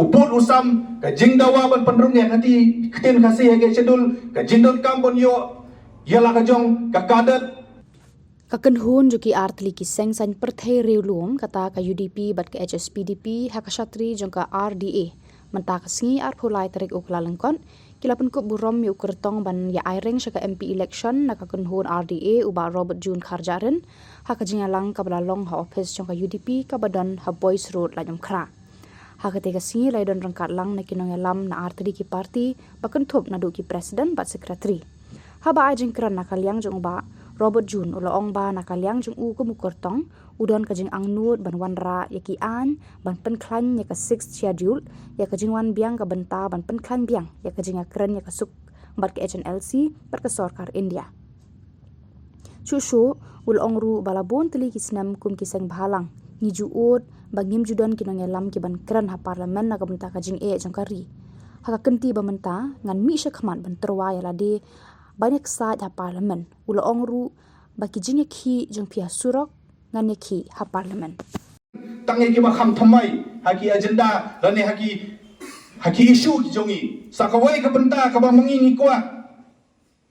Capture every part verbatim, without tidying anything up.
U pud u sam ka jingdawa ban pynrung ïa ka ktien Khasi ha ka schedule, ka jingdonkam ban ïoh ïa la ka jong ka cadet. Ka kynhun jong ki artylli ki seng saiñ pyrthei riewlum, kata ka U D P bad ka H S P D P, ha ka shatri jong ka R D A, mynta ka sngi arphew lai tarik u Kyllalyngkot, ki la pynkup burom ïa u kyrtong ban ïa aireng sha ka M P election na ka kynhun R D A, u Bah Robert June Kharjahrin, ha ka jingïalang kaba la long ha ophis jong ka U D P kaba don ha Boyce Road, Laitumkhrah. Ha katei ka sngi la ïadon ryngkat lang na ki nongïalam na artylli ki parti, ba kynthup naduh ki president bad secretary. Haba ai jingkren na ka liang jong u Bah Robert June, u la ong ba na ka liang jong u kum u kyrtong, u don ka jingangnud ban wanrah ïa ki aiñ ban pynkhlaiñ ïa ka Sixth Schedule, ïa ka jingwan biang ka bynta ban pynkhlaiñ biang ïa ka jingïakren ïa ka suk bad ka H N L C bad ka sorkar India. Shuh shuh, u la ong ruh ba la bun tylli ki snem kum ki seng bhalang, ngi ju ud ba ngim ju don ki nongïalam ki ban kren ha parliament na ka bynta ka jingeh jong ka ri. Ha ka kynti ba mynta, ngan mih shakhmat ban tyrwa ïa lade ban ïaksaid ha parliament. U la ong ruh ba ki jingïakhih jong phi ha surok, ngan ïakhih ha parliament. Tang ïa ki ba kham thymmai ha ki agenda lane ha ki, ha ki issue ki jong ngi. Sa kawei ka bynta kaba ma ngi ngi kwah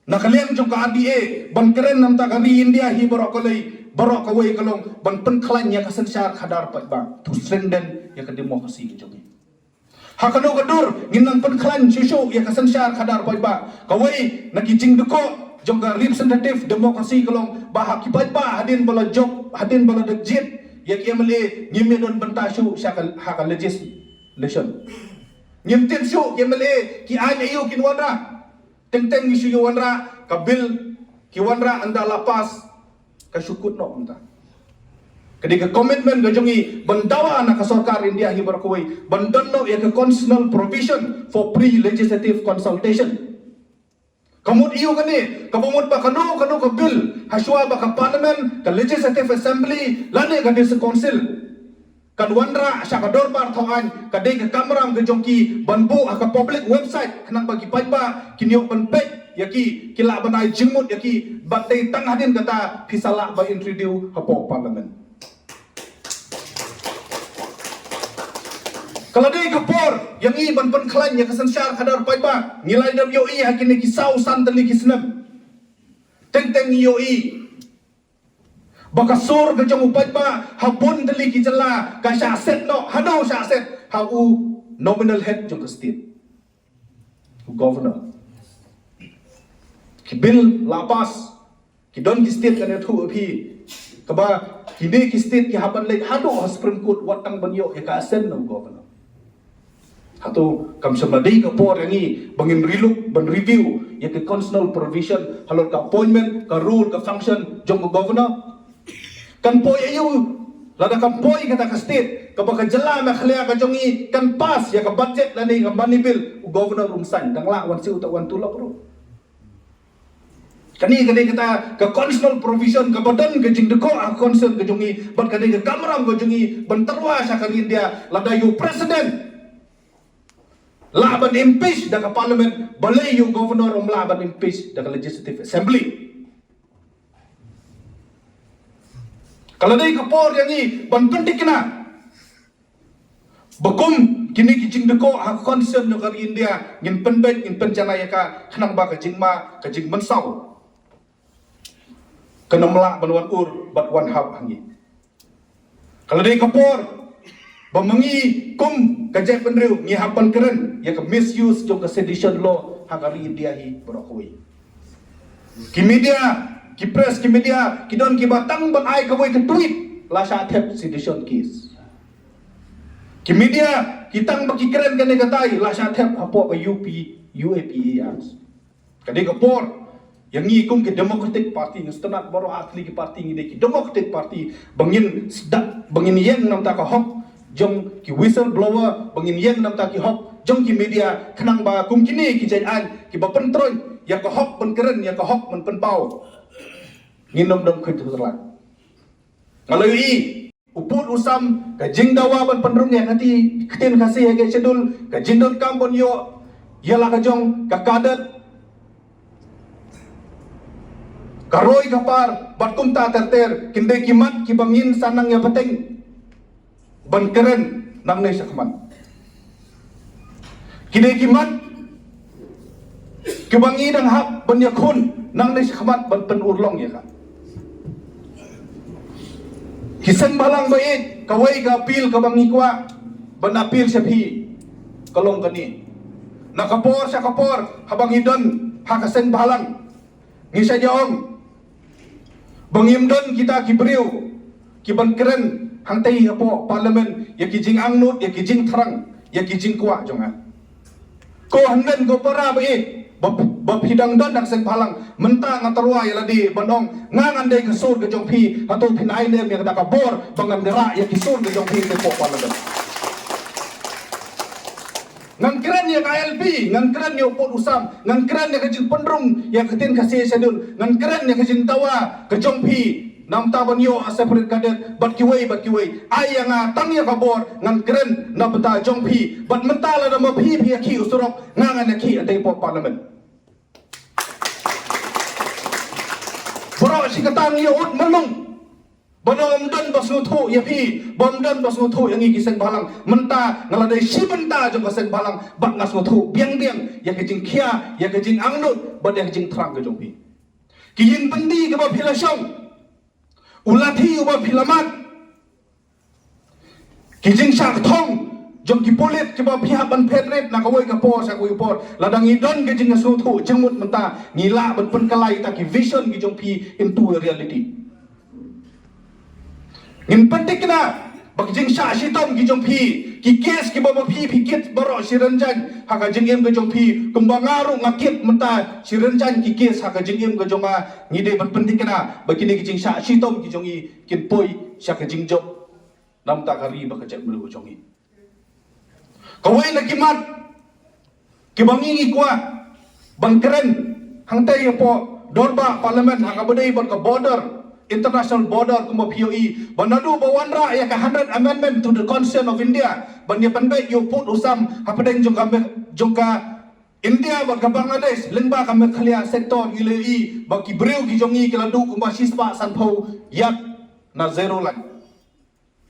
na ka liang jong ka R D A ban kren na ka bynta ka ri India hi baroh kawei, baroh kawei ka long ban pynkhlaiñ ïa ka synshar khadar paidbah, to strengthen ïa ka democracy ka jong ngi. Ha kano ka dur ngin nang pynkhlaiñ shuh shuh ïa ka synshar khadar paidbah. Kawei na ki jingdukok jong ka representative democracy ka long ba ha ki paidbah hadien ba la jop, hadien ba la dep jied ïa ki M L A, ngim ïadon bynta shuh sha ka, ha ka legislation. Ngim tip shuh ki M L A ki aiñ aïu kin wanrah. Teng teng ngi shu ïa wanrah ka bill, ki wanrah ynda la pass, ka shu kut noh mynta. Ka dei ka commitment ka jong ngi ban dawa na ka sorkar India hi baroh kawei ban don noh ïa ka constitutional provision for pre-legislative consultation. Ka mut aïu kane? Kaba mut ba kano kano ka bill, ha shuwa ba ka parliament, ka legislative assembly lane ka district council kan wanrah sha ka dorbar thaw aiñ, ka dei ka kamram ka jong ki ban buh ha ka public website khnang ba ki paidbah kin ïoh ban peit ïa ki, ki lah ban ai jingmut ïa ki. Bad dei tang hadien kata phi sa lah ba introduce hapoh parliament. Ka la dei ka por ïa ngi ban pynkhlaiñ ïa ka synshar khadar paidbah. Ngi la dep ïohi ha kine ki saw san tylli ki snem. Teng teng ngi ïohi ba ka sur ka jong u paidbah ha bun tylli ki jylla ka shah set noh, haduh shah set ha u nominal head jong ka state, u governor. Ki bill la pass, ki don ki state, kan ïathuh ïa phi, kaba kine ki state ki hap ban leit haduh ha Supreme Court wat tang ban ïoh ïa ka assent na u governor. Hato kam shym la dei ka por ïa ngi ba ngin relook, ban review ïa ka constitutional provision halor ka appointment, ka role, ka function jong ka governor? Kan poi aïu lada kam poi kata ka state, kaba ka jylla Meghalaya ka jong ngi kan pass ïa ka budget lane ka money bill, u governor um sign, dang lah wan siew, uta wan tulop ruh. Kane ka dei kata ka constitutional provision kaba don ka jingdukok ha ka constitution ka jong ngi, bad ka dei ka kamram ka jong ngi ban tyrwa sha ka ri India, lada ïa u president lah ban impeach da ka parliament, balei ïa u governor um lah ban impeach da ka legislative assembly? Ka la dei ka por ïa ngi ban pynthikna ba kum kine ki jingdukok ha ka constitution jong ka ri India ngin pynbeit, ngin pynjanai ïa ka, khnang ba ka jingma, ka jingmynsaw kan ym lah ban wan ur bad wan hap ha ngi. Ka la dei ka por ba ma ngi kum ka jaitbynriew ngi hap ban kren ïa ka misuse jong ka sedition law ha ka ri India hi baroh kawei. Ki media, ki press, ki media ki don kiba tang ban ai kawei ka tweet la shah thep sedition case. Ki media ki tang ba ki kren kane katai la shah thep hapoh ka U P, U A P A Act. Ka dei ka por ïa ngi kum ki Democratic Party, ngi sngewtynnat baroh artylli ki party, ngi dei ki Democratic Party, ba ngin sdang, ba ngin ïeng na bynta ka hok jong ki whistleblower, ba ngin ïeng na bynta ki hok jong ki media, khnang ba kum kine ki jait aiñ kiba pyntroiñ ïa ka hok ban kren, ïa ka hok ban pynpaw, ngin ym don khuid khuid. Nga la ïohi u pud u sam ka jingdawa ban pynrung ïa ka ktien Khasi ha ka schedule, ka jingdonkam ban ïoh ïa la ka jong ka cadet, ka roi ka par bad kumta ter ter, kin dei ki mat kiba ngin sa nang ïa pateng ban kren nangne shakhmat. Ki dei ki mat kiba ngi dang hap ban ïakhun nangne shakhmat ban pynurlong ïa ka. Ki seng bhalang ba ïeit, kawei ka appeal kaba ngi kwah ban appeal sha phi ka long kane. Na ka por sha ka por haba ngi don ha ka seng bhalang, ngi sa ïa ong ba ngim don kita ki briew ki ban kren hangtei hapoh Parliament ïa ki jingangnud, ïa ki jingthrang, ïa ki jingkwah jong nga. Ko hynmen ko para ba ïeit, ba, ba phi dang don ha ka seng bhalang, mynta nga tyrwa ïa lade ban ong, nga ngan dei ka sur ka jong phi, hato phin ai ne em ïa kata ka bor ba ngan rah ïa ki sur ka jong phi hapoh Parliament. Ngan kren ïa ka I L P, ngan kren ïa u pud u sam, ngan kren ïa ka jingpynrung ïa ka ktien Khasi Schedule, ngan kren ïa ka jingdawa ka jong phi na bynta ban ïoh a separate cadet bad kiwei bad kiwei. Ai ïa nga tang ïa ka bor ngan kren na bynta jong phi. Bad mynta lada ma phi phi ïakhih u surok, nga ngan ïakhih hangtei hapoh Parliament. Baroh shi katta ngi ïa ud malu. Ba ym don ba sngewthuh ïa phi, ba ym don ba sngewthuh ïa ngi ki seng bhalang. Mynta nga la dei shi bynta jong ka seng bhalang, bad nga sngewthuh biang biang ïa ka jingkhia, ïa ka jingangnud bad ïa ka jingthrang ka jong phi. Ki ïing byndi kiba phi la shong, u lathi uba phi la mad, ki jingshah kthong jong ki pulit kiba phi hap ban phet rit na kawei ka por sha kawei ka por. Lada ngi don ka jingsngewthuh jingmut mynta, ngi lah ban pynkylla ïa kita ki vision ki jong phi into a reality. Ngin pynthikna ba ki jingshah shitom ki jong phi, ki case kiba ma phi phi kit baroh shi rynjang ha ka jingim ka jong phi, kumba nga ruh nga kit mynta shi rynjang ki case ha ka jingim ka jong nga. Ngi dei ban pynthikna ba kine ki jingshah shitom ki jong ngi kin poi sha ka jingjop na bynta ka ri bad ka jaitbynriew ka jong ngi. Kawei na ki mat kiba ngi ngi kwah ban kren hangtei hapoh dorbar Parliament ha kaba dei bad ka border, international border, kumba phi ïohi ba naduh ba wanrah ïa ka hundred amendment to the Constitution of India ban ïa pynbeit ïa u pud u sam hapdeng jong ka Me-, jong ka India bad ka Bangladesh lyngba ka Meghalaya sector, ngi la ïohi ba ki briew ki jong ngi ki la duh kumba shispah sanphew yard na zero line.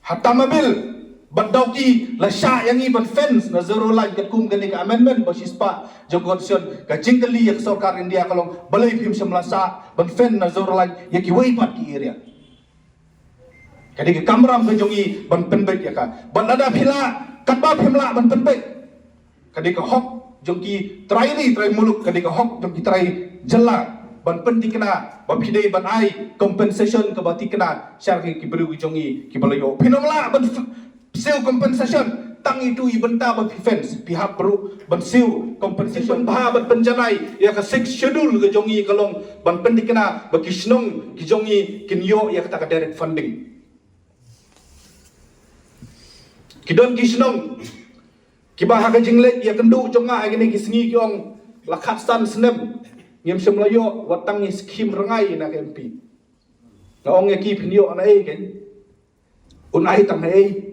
Ha Tamabil bad Dawki la shah ïa ngi ban fence na zero line katkum kane ka amendment ba shispah jong ka Constitution. Ka jingkylli ïa ka sorkar India ka long, balei phim shym la shah ban fence na zero line ïa kiwei pat ki area? Ka dei ka kamram ka jong ngi ban pynbeit ïa ka. Bad lada phi lah, katba phim lah ban pynbeit, ka dei ka hok jong ki trai ri trai muluk, ka dei ka hok jong ki trai jylla ban pynthikna ba phi dei ban ai compensation kaba thikna sha ki briew ki jong ngi kiba la ïoh. Phin ym lah ban f-, siew compensation tang ïa itu i bynta ba phi fence, phi hap ruh ban siew compensation. Bha ban pynjanai ïa ka Sixth Schedule ka jong ngi ka long ban pynthikna ba ki shnong ki jong ngi kin ïoh ïa kata ka direct funding. Ki don ki shnong kiba ha ka jingleit ïakynduh jong nga ha kine ki sngi ki ong, la khatsan snem ngim shym la ïoh wat tang ïa skhim rngai na ka M P. Nga ong ïa ki, phin ïoh na ei kein? Un ai tang ha ei?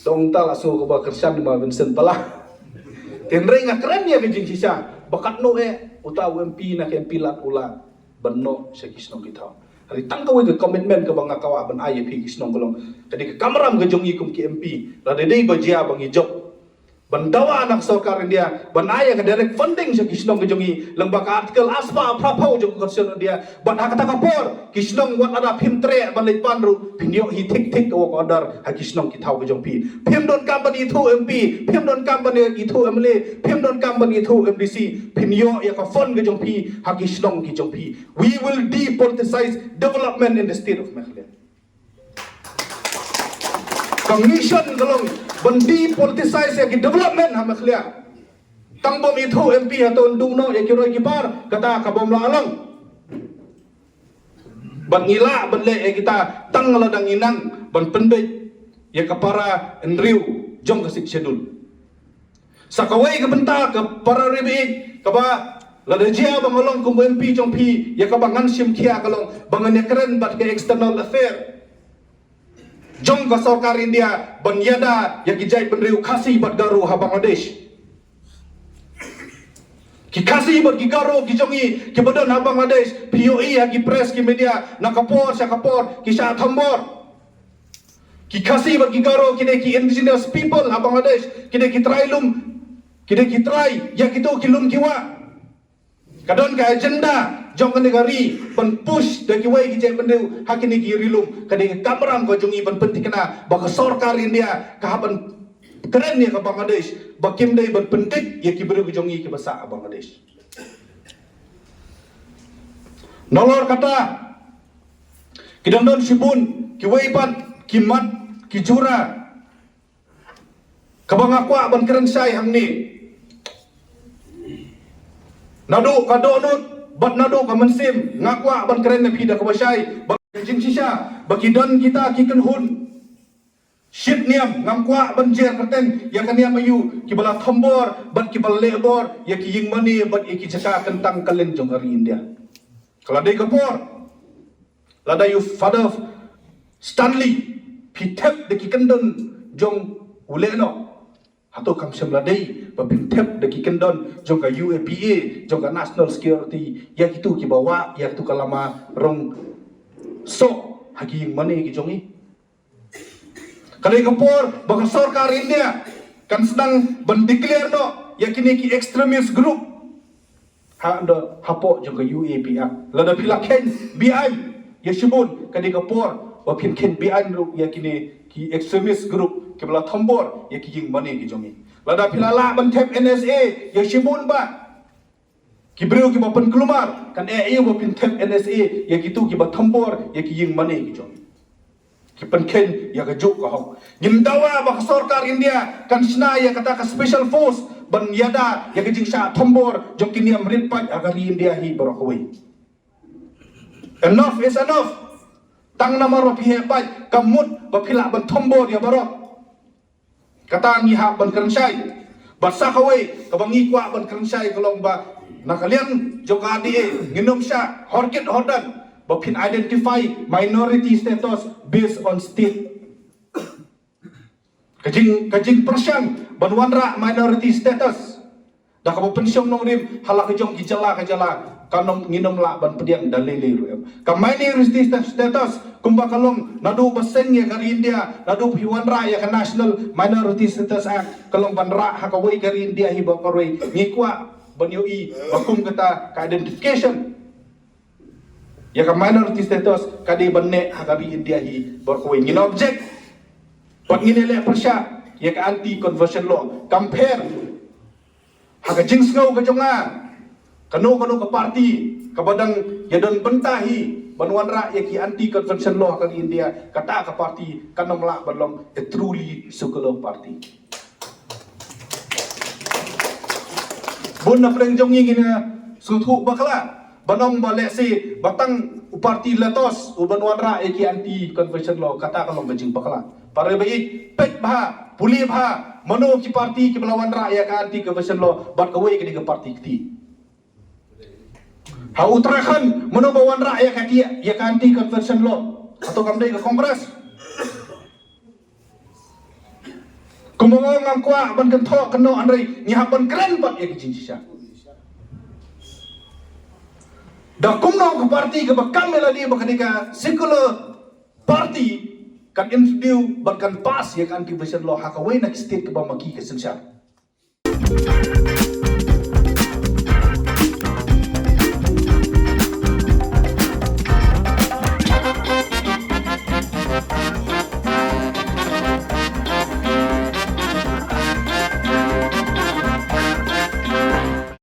Tang ta la shu kaba kyrshan ma Vincent Pala. Hynrei nga kren ïa ka jingshisha ba katno eh uta u M P na ka M P lad u lah ban noh sha ki shnong ki thaw. Hynrei tang kawei ka commitment kaba nga kwah ban ai ïa phi ki shnong ka long, ka dei ka kamram ka jong ngi kum ki M P, lada dei ba jia ba ngi jop, ban dawa na ka sorkar India ban ai ïa ka direct funding sha ki shnong ka jong ngi lyngba ka Article arspah phraphew jong ka Constitution India. Bad ha kata ka por ki shnong, wat lada phim treh ban leit pan ruh, phin ïoh hi thik thik ka work order ha ki shnong ki thaw ka jong phi. Phim donkam ban ithuh M P, phim donkam ban ithuh M L A, phim donkam ban ithuh M D C, phin ïoh ïa ka fund ka jong phi ha ki shnong ki jong phi. We will depoliticize development in the state of Meghalaya. Ka mission ka long ban depoliticize ïa ki development ha Meghalaya. Tang bym ithuh M P hato un duh noh ïa ki roi ki par, kata ka bym lah long. Bad ngi lah ban leh ïa kita tang lada ngi nang ban pynbeit ïa ka para hynriew jong ka Sixth Schedule. Sa kawei ka bynta ka para ri baieit kaba lada jia ba nga long kum u M P jong phi, ïa kaba ngan shim khia ka long ba ngan ïakren bad ka External Affair jong ka sorkar India ban ïada ïa ki jaitbynriew Khasi bad Garo ha Bangladesh. Ki Khasi bad ki Garo ki jong ngi kiba don ha Bangladesh, phi ïohi ha ki press ki media na ka por sha ka por ki shah thombor. Ki Khasi bad ki Garo ki dei ki indigenous people ha Bangladesh, ki dei ki trai lum Ki dei ki trai ïa kito ki lum ki wah. Ka don ka agenda jong kane ka ri ban push da kiwei ki jaitbynriew ha kine ki ri lum. Ka dei ka kamram ka jong ngi ban pynthikna ba ka sorkar India ka hap ban kren ïa ka Bangladesh ba kim dei ban pyndit ïa ki briew ki jong ngi kiba sah ha Bangladesh. Nalor kata, ki dang don shibun kiwei pat ki mat ki jura kaba nga kwah ban kren shai hangne. Naduh ka dohnud bad naduh ka mynsiem nga kwah ban kren na phi da kaba shai ba ka jingshisha ba ki don kita ki kynhun shit niam, ngam kwah ban jer kyrteng ïa ka niam aïu, kiba la thombor bad kiba la lehbor ïa ki ïingmane bad ïa ki jaka kyntang kylleng jong ka ri India. Ka la dei ka por, lada ïa u Father Stanley phi thep da ki kyndon jong u Lehnoh, hato kam shym la dei ba phin thep da ki kyndon jong ka U A P A, jong ka National Security, ïa kito kiba wah ïa kito ka lama rong soh ha ki ïingmane ki jong ngi? Ka dei ka por ba ka sorkar India kan sdang ban declare noh ïa kine ki extremist group ha ndo hapoh jong ka U A P Act. Lada phi la kheiñ beaiñ ïa shibun, ka dei ka por ba phin kheiñ beaiñ ruh ïa kine ki extremist group kiba la thombor ïa ki ïingmane ki jong ngi. Lada phi la lah ban thep N S A ïa shibun ba ki briew kiba pynkulmar, kan eh ïa ba phin thep N S A ïa kito kiba thombor ïa ki ïingmane ki jong ngi. Ki pynkheiñ ïa ka juk ka hok. Ngim dawa ba ka sorkar India kan shna ïa kata ka special force ban ïada ïa ka jingshah thombor jong ki niam rit paid ha ka ri India hi baroh kawei. Enough is enough. Tang namar ba phi heh paid, kam mut ba phi lah ban thombor ïa baroh. Kata ngi hap ban kren shai. Bad sa kawei kaba ngi kwah ban kren shai ka long ba na ka liang jong ka R D A ngin ym shah hor kit hor dan ba phin identify minority status based on state. Ka jing, ka jingpyrshang ban wanrah minority status da kaba pynshong nongrim ha la ka jong ki jylla ka jylla, kan ym, ngin ym lah ban pdiang da lei lei ruh em. Ka minority sta-, status kumba ka long naduh ba seng ïa ka ri India, naduh phi wanrah ïa ka National Minority Status Act, ka long ban rah ha kawei ka ri India hi baroh kawei. Ngi kwah ban ïohi ba kum kata ka identification ïa ka minority status ka dei ban neh ha ka ri India hi baroh kawei. Ngin object bad ngin ïaleh pyrshah ïa ka anti conversion law. Compare ha ka jingsngew ka jong nga, kano kano ka party kaba dang ïadon bynta hi ban wanrah ïa ki anti conversion law ha ka ri India, kata ka party kan ym lah ban long a truly secular party. Bun na pdeng jong ngi ngin, eh, sngewthuh bakla ban ong ba lehse ba tang u party LATOS u ban wanrah ïa ki anti conversion law, kata ka long ka jingbakla. Para baieit, peit bha, pule bha, mano ki party kiba la wanrah ïa ka anti conversion law bad kawei ka dei ka party kti. Ha Uttarakhand mano ba wanrah ïa ka, ïa ka anti conversion law? Hato kam dei ka Congress? Kumba nga ong, ngam kwah ban kynthoh kynnoh, hynrei ngi hap ban kren pat ïa ka jingshisha. Da kumno ka party kaba kam ïa lade ba ka dei ka secular party kan introduce bad kan pass ïa ka anti conversion law ha kawei na ki state kaba ma ki ka synshar?